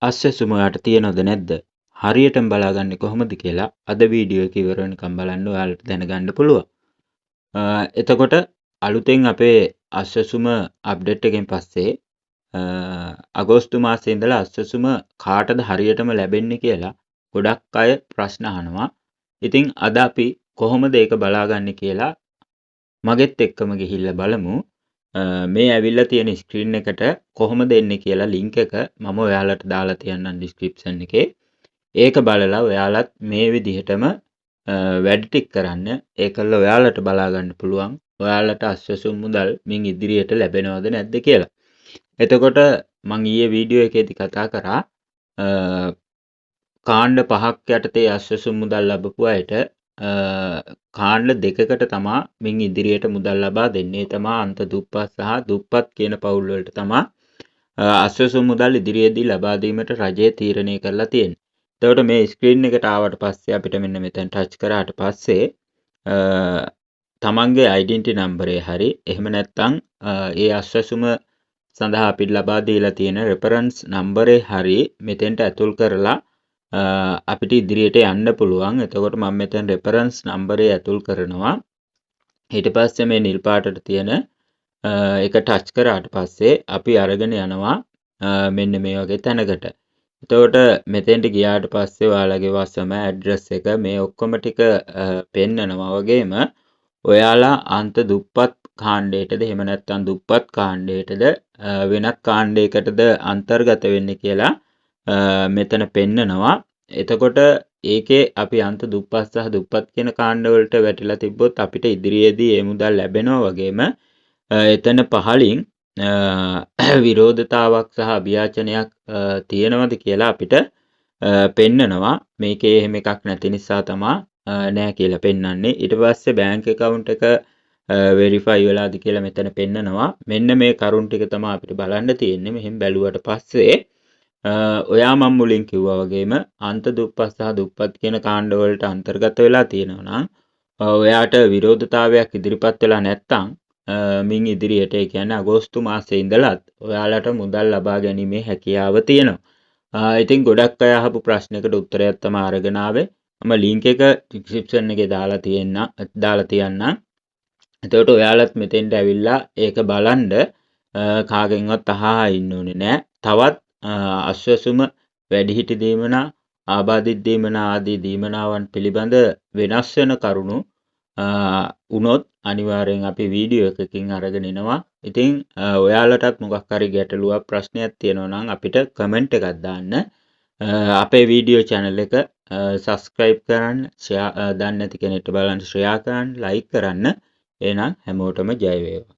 අස්වැසුම ඔයාට තියෙනවද නැද්ද? හරියටම බලාගන්නේ කොහොමද කියලා අද වීඩියෝ එක ඉවර වෙනකම් බලන්න ඔයාලට දැනගන්න පුළුවන්. එතකොට අලුතෙන් අපේ අස්වැසුම අප්ඩේට් එකෙන් පස්සේ අගෝස්තු මාසයේ ඉඳලා අස්වැසුම කාටද හරියටම ලැබෙන්නේ කියලා ගොඩක් අය ප්‍රශ්න අහනවා. ඉතින් අද අපි කොහොමද ඒක බලාගන්නේ කියලා මගෙත් එක්කම ගිහිල්ලා බලමු. මේ ඇවිල්ලා තියෙන ස්ක්‍රීන් එකට කොහොමද එන්නේ කියලා ලින්ක් එක මම ඔයාලට දාලා තියන්නම් ඩිස්ක්‍රිප්ෂන් එකේ. ඒක බලලා ඔයාලත් මේ විදිහටම වැඩ ටික කරන්න. ඒකල්ල ඔයාලට බලා ගන්න පුළුවන් ඔයාලට අස්වැසුම් මුදල් මින් ඉදිරියට ලැබෙනවද නැද්ද කියලා. එතකොට මං ඊයේ වීඩියෝ එකේදී කතා කරා කාණ්ඩ පහක් යටතේ අස්වැසුම් මුදල් ලැබපු අයට කාණ්ඩ දෙකකට තමා මින් ඉදිරියට මුදල් ලබා දෙන්නේ. තමා අන්ත දුප්පත් සහ දුප්පත් කියන පවුල් වලට තමා අස්වැසුම් මුදල් ඉදිරියේදී ලබා දීමට රජය තීරණය කරලා තියෙන්නේ. එතකොට මේ ස්ක්‍රීන් එකට ආවට පස්සේ අපිට මෙන්න මෙතන ටච් කරාට පස්සේ තමන්ගේ අයිඩෙන්ටි නම්බරය හරි එහෙම නැත්නම් ඒ අස්වැසුම සඳහා අපිට ලබා දීලා තියෙන රෙෆරන්ස් නම්බරේ හරි මෙතෙන්ට ඇතුල් කරලා අපිට ඉදිරියට යන්න පුළුවන්. එතකොට මම මෙතන රෙෆරන්ස් නම්බරේ ඇතුල් කරනවා. ඊට පස්සේ මේ නිල් පාටට තියෙන එක ටච් කරාට පස්සේ අපි අරගෙන යනවා මෙන්න මේ වගේ තැනකට. එතකොට මෙතෙන්ට ගියාට පස්සේ ඔයාලගේ වසම, ඇඩ්‍රස් එක මේ ඔක්කොම ටික පෙන්නනවා වගේම ඔයාලා අන්ත දුප්පත් කාණ්ඩයටද එහෙම නැත්නම් දුප්පත් කාණ්ඩයටද වෙනත් කාණ්ඩයකටද අන්තර්ගත වෙන්නේ කියලා මෙතන පෙන්නනවා. එතකොට ඒකේ අපි අන්ත දුප්පත් සහ දුප්පත් කියන කාණ්ඩ වලට වැටිලා තිබ්බොත් අපිට ඉදිරියේදී ඒ මුදල් ලැබෙනවා වගේම එතන පහලින් විරෝධතාවක් සහ අභියාචනයක් තියෙනවද කියලා අපිට පෙන්නනවා. මේකේ එහෙම එකක් නැති නිසා තමා නෑ කියලා පෙන්නන්නේ. ඊට පස්සේ බැංක් ඇකවුන්ට් එක වෙරිෆයි වෙලාද කියලා මෙතන පෙන්නනවා. මෙන්න මේ කරුණ ටික තමයි අපිට බලන්න තියෙන්නේ. මෙහෙම බැලුවට පස්සේ ඔයා මම මුලින් කිව්වා වගේම අන්ත දුප්පත් සහ දුප්පත් කියන කාණ්ඩ වලට අන්තර්ගත වෙලා තියෙනවා නම් ඔයාට විරෝධතාවයක් ඉදිරිපත් වෙලා නැත්නම් මින් ඉදිරියට ඒ කියන්නේ අගෝස්තු මාසයේ ඉඳලත් ඔයාලට මුදල් ලබා ගැනීමේ හැකියාව තියෙනවා. ඉතින් ගොඩක් අය අහපු ප්‍රශ්නයකට උත්තරයක් තමයි අරගෙන ආවේ. මම ලින්ක් එක ඩිස්ක්‍රිප්ෂන් එකේ දාලා තියන්නම්. එතකොට ඔයාලත් මෙතෙන්ට ඇවිල්ලා ඒක බලන්න කාගෙන්වත් අහා ඉන්න ඕනේ නෑ. තවත් අස්වැසුම, වැඩිහිටි දීමනා, ආබාධිත දීමනා ආදී දීමනාවන් පිළිබඳ වෙනස් වෙන කරුණු වුණොත් අනිවාර්යෙන් අපි වීඩියෝ එකකින් අරගෙන එනවා. ඉතින් ඔයාලටත් මොකක් හරි ගැටලුවක් ප්‍රශ්නයක් තියෙනවා නම් අපිට කමෙන්ට් එකක් දාන්න. අපේ වීඩියෝ චැනල් එක සබ්ස්ක්‍රයිබ් කරන්න, ෂෙයා දන්නේ නැති කෙනෙක්ට බලන්න ෂෙයා කරන්න, ලයික් කරන්න. එහෙනම් හැමෝටම ජය වේවා.